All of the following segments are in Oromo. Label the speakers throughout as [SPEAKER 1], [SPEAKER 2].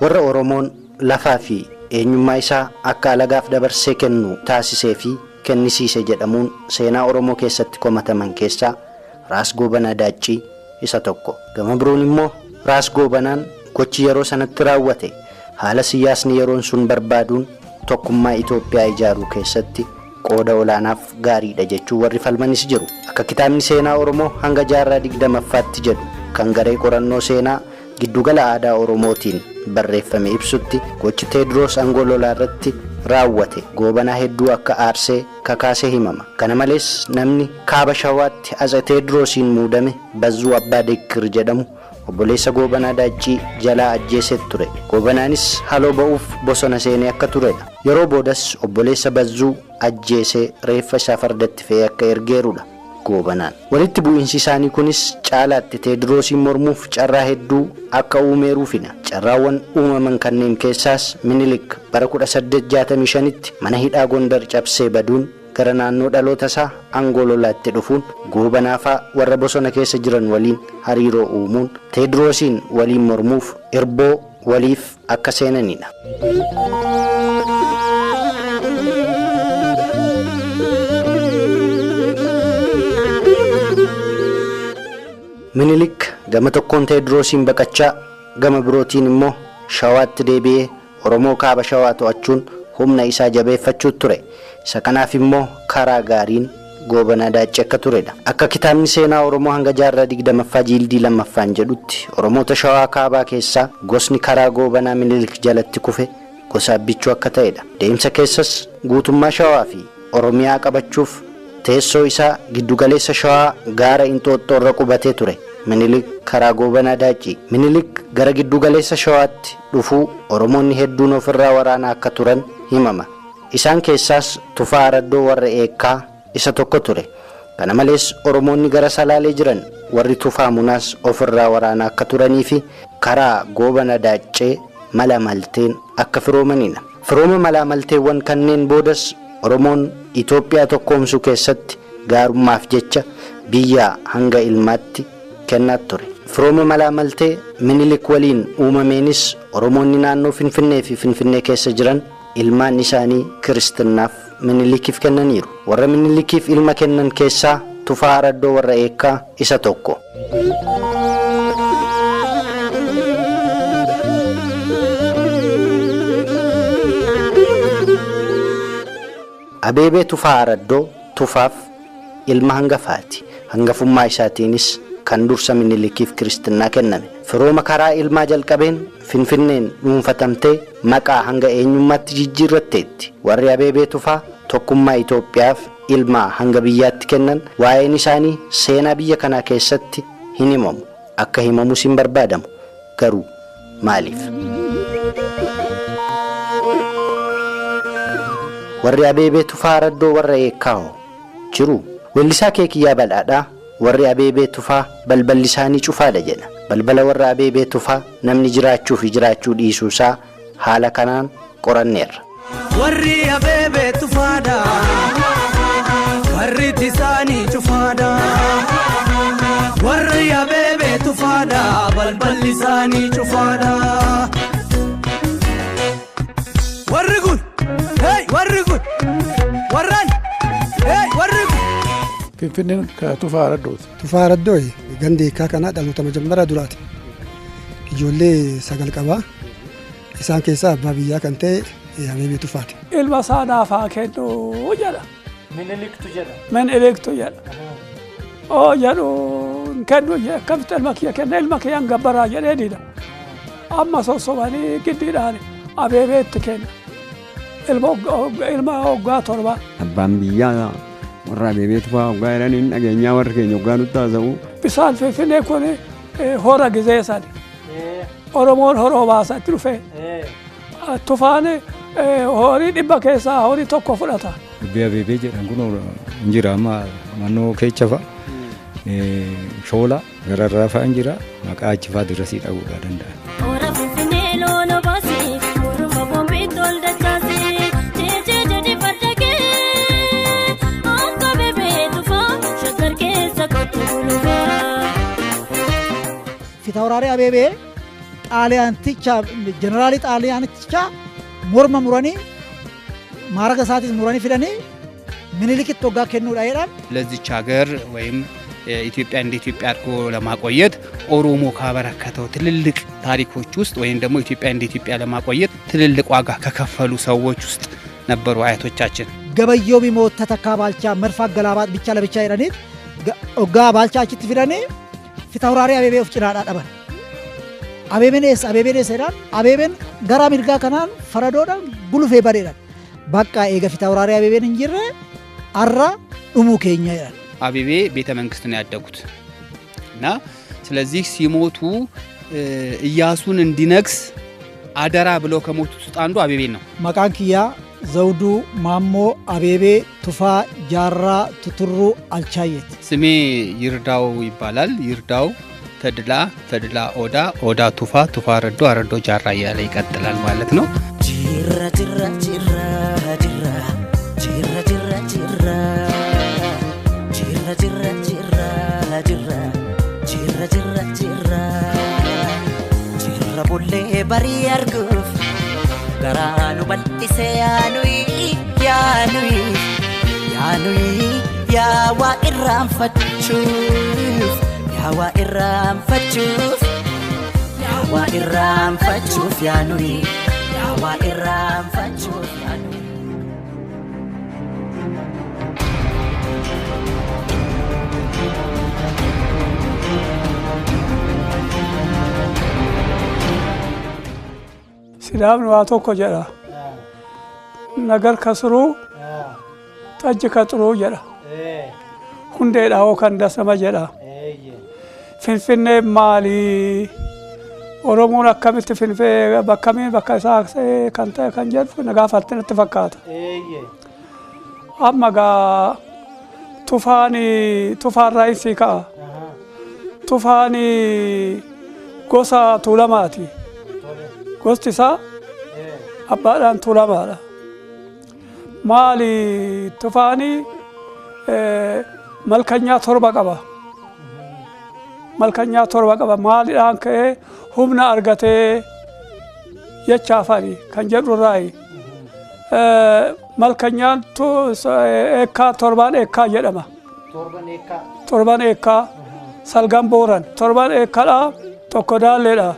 [SPEAKER 1] Warra Oromoon lafaa fi eenyummaa isaa akka alagaaf dabarsee kennu taasisee fi kennisiise jedhamuun seenaa Oromoo keessatti komataman keessaa Raas Goobanaa Daaccii isa tokko. Gama biroon immoo Raas Goobanaan gochi yeroo sanatti raawwate haala siyaasni yeroon sun barbaaduun tokkummaa Itoophiyaa ijaaruu keessatti qooda olaanaaf gaariidha jechuun warri falmanis jiru. Akka kitaabni seenaa Oromoo hanga jaarraa 20ffaatti jedhu kan garee qorannoo seenaa giddugala aadaa Oromootiin barreeffame ibsutti gochi Teediroos Angololaa irratti raawwate Goobanaa hedduu akka aarsee kakaasee himama. Kana malees namni kaaba Shawaatti Atse Teediroosiin muudame Bazzuu Abbaa Deekkir jedhamu obboleessa Goobanaa Daaccii jalaa ajjeesee ture. Goobanaanis haloo ba'uuf bosona seenee akka turedha. Yeroo boodas obboleessa Bazzuu ajjeesee reeffa isaa fardatti fe'ee akka ergeerudha Goobanaan. Walitti bu'iinsi isaanii kunis caalaatti Teediroosiin mormuuf carraa hedduu akka uumeeruufidha. Carraawwan uumaman kanneen keessaas Minilik bara 1865tti mana hidhaa Gondar cabsee baduun gara naannoo dhaloota isaa Angololaatti dhufuun Goobanaafaa warra bosona keessa jiran waliin hariiroo uumuun Teediroosiin waliin mormuuf irboo waliif akka seenanidha. Minilik gama tokkoon Teediroosiin baqachaa gama birootiin immoo Shawaatti deebi'ee Oromoo kaaba Shawaa to'achuun humna isaa jabeeffachuu ture. Isa kanaaf immoo karaa gaariin Goobanaa Daaccii akka turedha. Akka kitaabni seenaa Oromoo hanga jaarraa 20ffaa jiildii 2ffaan jedhutti Oromoota Shawaa kaabaa keessaa gosni karaa Goobanaa Minilik jalatti kufe gosa Abbichuu akka ta'edha. Deemsa keessas guutummaa Shawaa fi Oromiyaa qabachuuf teessoo isaa giddugaleessa Shawaa gaara Inxooxxoo irra qubatee ture. Minilik karaa Goobanaa Daaccii. Minilik gara giddugaleessa Shawaatti dhufuu Oromoonni hedduun ofirraa waraanaa akka turan himama. Isaan keessaas Tufaa Araddoo warra Eekkaa isa tokko ture. Kana malees Oromoonni gara Salaalee jiran warri Tufaa Munaas ofirraa waraanaa akka turanii fi karaa Goobana Daaccee mala malteen akka firoomanidha. Firooma malaa malteewwan kanneen boodas Oromoon Itoophiyaa tokkoomsuu keessatti gaarummaaf jecha biyyaa hanga ilmaatti kennaa ture. Firooma malaa maltee Minilik waliin uumameenis Oromoonni naannoo Finfinnee fi Finfinnee keessa jiran ilmaan isaanii kiristinnaaf Minilikiif kennaniiru. Warra Minilikiif ilma kennan keessaa Tufaa Araddoo warra Eekkaa isa tokko. Abeebee Tufaa Araddoo Tufaaf ilma hangafaati. Hangafummaa isaatiinis kan dursa Minilikiif kiristinnaa kenname. Firooma karaa ilmaa jalqabeen Finfinneen dhuunfatamtee maqaa hanga eenyummaatti jijjiirratteetti. Warri Abeebee Tufaa tokkummaa Itoophiyaaf ilmaa hanga biyyaatti kennan waa'een isaanii seenaa biyya kanaa keessatti hin himamu. Akka himamus hin barbaadamu. Garuu maaliif? Warri Abeebee Tufaa Araddoo warra Eekkaahoo jiru. Weellisaa Keekiyyaa Badhaadhaa warri Abeebee Tufaa balballi isaanii cufaadha jedha. Balbala warra Abeebee Tufaa namni jiraachuu fi jiraachuu dhiisuusaa haala kanaan qoranneerra.
[SPEAKER 2] Warri Abeebee Tufaadha. Karri isaanii cufaadha. Warri Abeebee Tufaadha. Balballi isaanii cufaadha. Warri kun, hey, warri kun, warran, hey, warri kun.
[SPEAKER 3] Finfinneen ka Tufaa Araddooti.
[SPEAKER 4] Tufaa Araddoo ganda Eekkaa kanaa dhaloota majammaraa duraati. Ijoollee 9 qaba. Isaan keessaa abbaa biyyaa kan ta'e Abeebee Tufaati.
[SPEAKER 5] Ilma isaa naaf haa kennu jedha.
[SPEAKER 6] Miniliktu jedha.
[SPEAKER 5] Miniliktu jedha. Oo jedhu hin kennu jedhe akkamitti ilma kiyya kenna ilma kiyya hin gabbaraa jedhee dida. Amma sossobanii giddiidhaan Abeebeetti kenna. Ilma waggaa 7.
[SPEAKER 7] Abbaan biyyaa warra Abeebee Tufaa waggaa jedhaniin dhageenyaa warri keenya waggaa nutti haasa'u.
[SPEAKER 5] Bisaan Finfinnee kun hora gizee sani. Oromoon horoo baasa itti dhufee. Tufaan horii 100 keessaa horii 1 fudhata.
[SPEAKER 6] Dubbii Abeebee jedhan kun hin jira amma naannoo keecha fa'a. Shoola gararraa fa'a hin jira maqaa achi fa'a dirasii dhabuudhaa danda'a.
[SPEAKER 8] Ora Finfinnee loon obaasi, morma boombii tol dachaasi, jeejee jedhi farda kee, akka Abeebee Tufaa, Shaggar keessa kottu gulufaa.
[SPEAKER 9] Fitawraarii Abeebee xaaliyaanticha jeneraalii xaaliyaanticha morma muranii maaraga isaatis muranii fidanii Minilikitti hoggaa kennuudha jedhan.
[SPEAKER 10] ለዚች ሀገር ወይም ኢትዮጵያ እንደ ኢትዮጵያ አድርጎ ለማቆየት ኦሮሞ ካበረከተው ትልልቅ ታሪኮች ውስጥ ወይም ደግሞ ኢትዮጵያ እንደ ኢትዮጵያ ለማቆየት ትልልቅ ዋጋ ከከፈሉ ሰዎች ውስጥ ነበሩ አያቶቻችን።
[SPEAKER 9] Gabayyoo ቢሞት ተተካ ባልቻ መድፍ አገላባጥ ብቻ ለብቻ jedhaniit hoggaa Baalchaa achitti fidanii Fitawraarii Abeebee of cinaadhaa dhaban. Abeebeen eessa Abeebeen eessa jedhaan Abeebeen gara mirgaa kanaan faradoodhaan gulufee badeedhaan. Bakka eega Fitawraarii Abeebeen hin jirre arra dhumuu keenya jedhan.
[SPEAKER 10] አቤቤ ቤተ መንግስት ነው ያደጉት እና ስለዚህ ሲሞቱ ኢያሱን እንዲነግስ አደራ ብለው ከሞቱት ውስጥ አንዱ አቤቤን ነው።
[SPEAKER 9] Maqaan kiyyaa Zawuduu Maammoo Abeebee Tufaa Jaarraa Tuturruu Alchaayyeeti.
[SPEAKER 10] ስሜ ይርዳው ይባላል። ይርዳው ተድላ፣ ተድላ ኦዳ፣ ኦዳ ቱፋ፣ ቱፋ አረዶ፣ አረዶ ጃራ እያለ ይቀጥላል ማለት ነው።
[SPEAKER 2] Jirra jirra jirra jirra jirra jirra jirra jirra jirra jirra jirra jirra jirra jirra jirra bullee barii arguuf garaa nu bal'ise yaanuyi yaanuyi yaanuyi yaa waa irraanfachuuf yaa waa irraanfachuuf yaa waa irraanfachuuf yaanuyi yaa waa irraanfachuuf yaanuyi.
[SPEAKER 5] Sidaamni waa tokko jedha. Nagar kasruu xajji kaxuruu jedha. Hundeedha hoo kan dasama jedha. Finfinneen maalii? Oromoon akkamitti Finfinnee bakkamiin bakka isaa kan ta'e kan jedhu na gaafatte natti fakkaata. Amma gaa Tufaan Tufaarraa isii ka'a. Tufaan gosa Tuulamaati. Gosti isaa abbaadhaan Tuulamaadha. Maali Tufaani malkanyaa torba qaba. Malkanyaa torba qaba. Maaliidhaan ka'ee humna argatee jechaafani kan jedhu irraayi. Malkanyaan eekkaa torbaan eekkaa jedhama. Torban eekkaa salgan booran. Torban eekkaadha tokko daalleedha.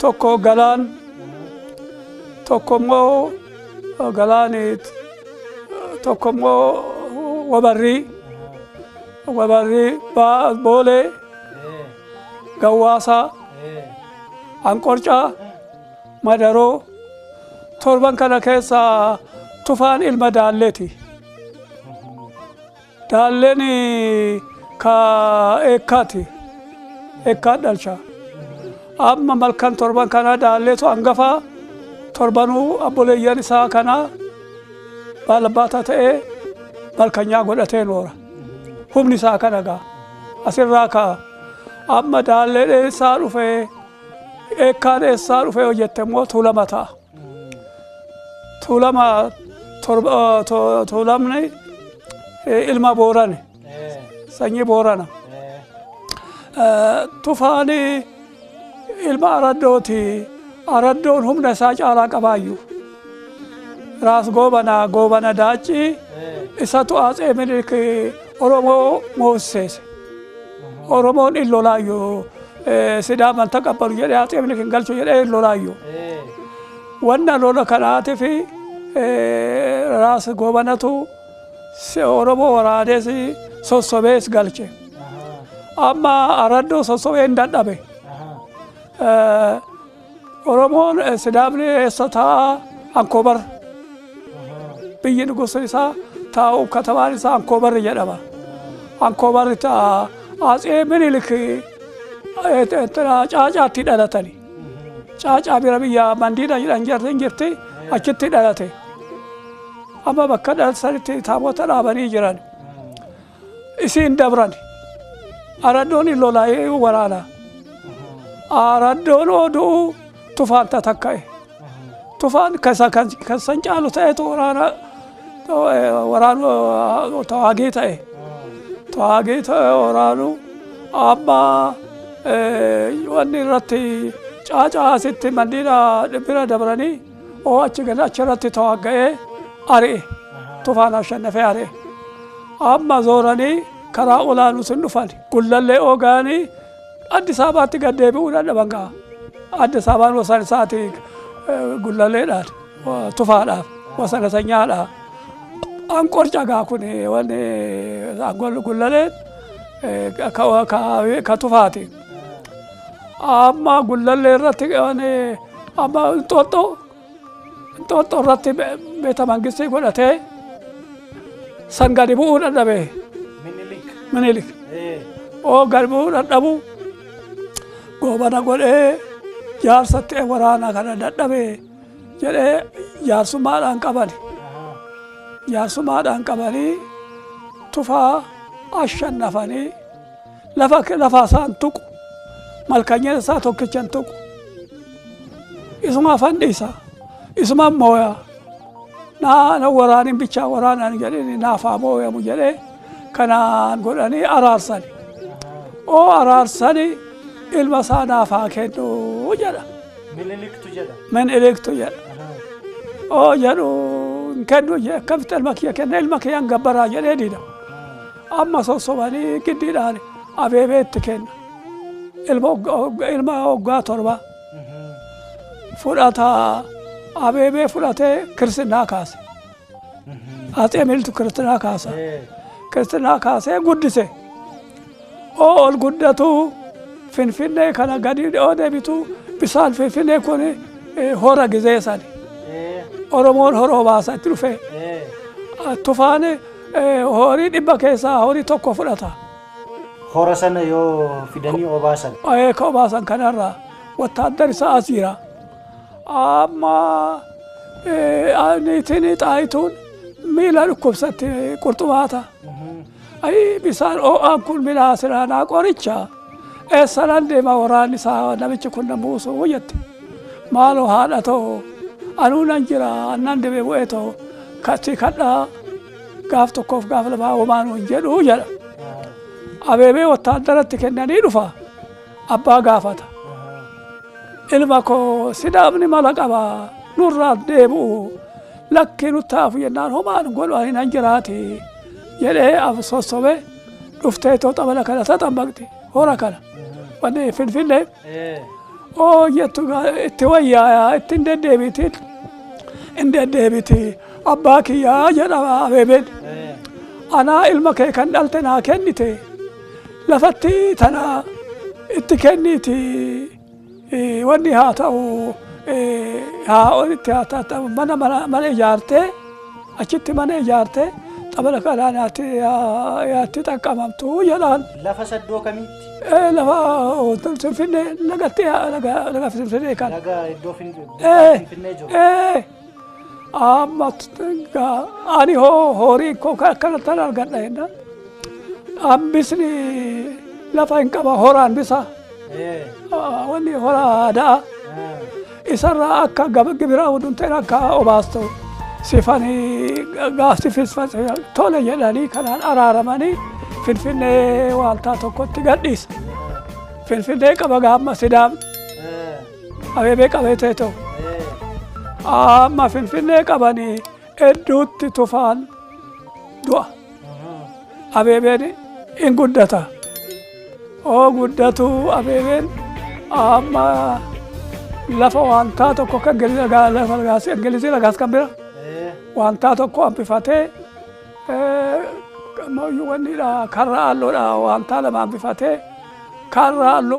[SPEAKER 5] Tokko galaan tokko immoo galaan tokko immoo wabarrii wabarrii boolee gawwaasaa anqorcaa madaroo torban kana keessa Tufaan ilma daalleeti. Daalleen ka eekkaati. Eekkaa dhalcha. Amma malkan torban kana daalleetu hangafaa torbanuu abboleeyyan isaa kana baalabbaata ta'ee malkanyaa godhatee noora. Humni isaa kana gaa asirraa ka'a. Amma daalleen eessaa dhufee eekkaan eessaa dhufee hojjette immoo Tuulama ta'a. Tuulama Tuulamni ilma Boorani. Sanyii Boorana. Tufaan ilma Araddooti. Araddoon humna isaa caalaa qabaayyuu. Raas Goobana Goobana Daaccii isatu Atsee Minilik Oromoo moosseese. Oromoon in lolaayyuu Sidaaman taqabbalu jedhee Atsee Minilik hin galchu jedhee in lolaayyuu. Wanna lola kanaatiif Raas Goobanatu Oromoo waraanees sossobees galche. Amma Araddoo sossobee hin dadhabe. Oromoon Sidaamni eessa taa'a Ankoobar. Biyyi gosa isaa taa'u katamaan isaa Ankoobar jedhama. Ankoobar ta'a Atsee Minilik Caacaatti dhalatani. Caacaa bira biyya Mandiina jedhan jirti achitti dhalate. Amma bakka dhalsanitti taabota dhaabanii jiran. Isiin dabran. Araddoon hin lolaa'ee waraana. Araddoon oduu Tufaan tatakka'e. Tufaan kan san caalu ta'etu waraana waraanu tawaagii ta'e. Tawaagii ta'e waraanu amma wanni irratti caacaa asitti mandiina bira dabranii oo achi gad achirratti tawagga'ee ari'e. Tufaan ashannafee ari'e. Amma zooranii karaa olaanu sun dhufan. Gullallee oogaanii Addis Ababaatti gad deebi'uu dadhaban ga'a. Addis Ababaan wasan isaati gullalleedhaan Tufaadhaaf wasana sanyaadha. Anqorca gaa kun wanni Gullalleen ka Tufaati. Amma Gullallee irratti amma Inxooxxoo irratti beeta mangistii godhatee san gadi bu'uu dadhabe. Minilik. Oo gadi bu'uu dadhabu Goobana godhee jaarsatti waraana kana dadhabe jedhee jaarsummaadhaan qabani. Jaarsummaadhaan qabanii Tufaa ashannafanii lafa isaan tuqu malkanyeen isaa tokkicha hin tuqu. Isuma fandhiisa isuma mooya naa waraanin bichaa waraanaan jedhee naafaa mooyamu jedhee kanaan godhanii araarsani. Oo araarsani ilma isaa naafaa kennu jedha.
[SPEAKER 1] Miniliktu jedha.
[SPEAKER 5] Miniliktu jedha. Oo jedhu hin kennu jedhe akkamitti ilma kiyya kenna ilma kiyyaan gabbaraa jedhee dida. Amma sossobanii giddiidhaan Abeebeetti kenna. Ilma waggaa 7 fudhata. Abeebee fudhatee kirisinnaa kaase. Atsee Militu kiristinaa kaasa. Kiristinaa kaasee guddise. Oo ol guddatu Finfinnee kana gadi oo deebitu bisaan Finfinnee kun hora gizee sani. Oromoon horoo baasa itti dhufee. Tufaan horii 100 keessaa horii 1 fudhata.
[SPEAKER 1] Hora sana yoo fidanii obaasan.
[SPEAKER 5] Ka obaasan kanarraa wattaaddar isaa as jira. Amma niitiin Xaayituun miila dhukkubsatti qurxumaata. Ayi bisaan oo'aan kun miila siraanaa qoricha. Eessanan deema waraanni isaa namichi kun na buusu jette. Maaloo haadha too anuu nan jira annan deemee bu'ee too katti kadhaa gaaf tokkoof gaaf lamaa homaanuu hin jedhu jedha. Abeebee wattaaddaratti kennanii dhufa. Abbaa gaafata. Ilma koo Sidaamni mala qaba nurraa deebi'u lakki nutti hafu jennaan homaan godhu ani nan jiraati jedhee af sossobe dhuftee too xabala kana taxammaqti hora kana wanni Finfinnee oo jettu itti wayyaa itti hin deddeebitin hin deddeebiti abbaa kiyyaa jedhama Abeebeen anaa ilma kee kan dhalte naa kennite lafatti tana itti kenniti wanni haa ta'u haa itti haa ta'u mana mana ijaartee achitti mana ijaartee xabala kanaan yaatti xaqqabamtu jedhaan.
[SPEAKER 1] Lafa saddoo kamitti?
[SPEAKER 5] Lafa Finfinnee lagatti laga Finfinnee kana.
[SPEAKER 1] Laga iddoo Finfinnee jiru.
[SPEAKER 5] Amma ani hoo horii koo akkanatti argadha jennaan. Hambisni lafa hin qaba horaan bisa. Wanni hora aadaa. Isarraa akka gibira hundumteen akka obaastu sifanii gaafsifis tole jedhanii kanaan araaramanii Finfinnee waaltaa tokkotti gadhiisa. Finfinnee qaba gaamma Sidaamni. Abeebee qabee ta'e ta'u. Amma Finfinnee qabanii hedduutti Tufaan du'a. Abeebeen hin guddata. Oo guddatu Abeebeen amma lafa waantaa tokko kan Ingilizii lagaas kan bira waantaa tokko hambifatee wannidha karra halluudha waantaa lama hambifatee karra halluu.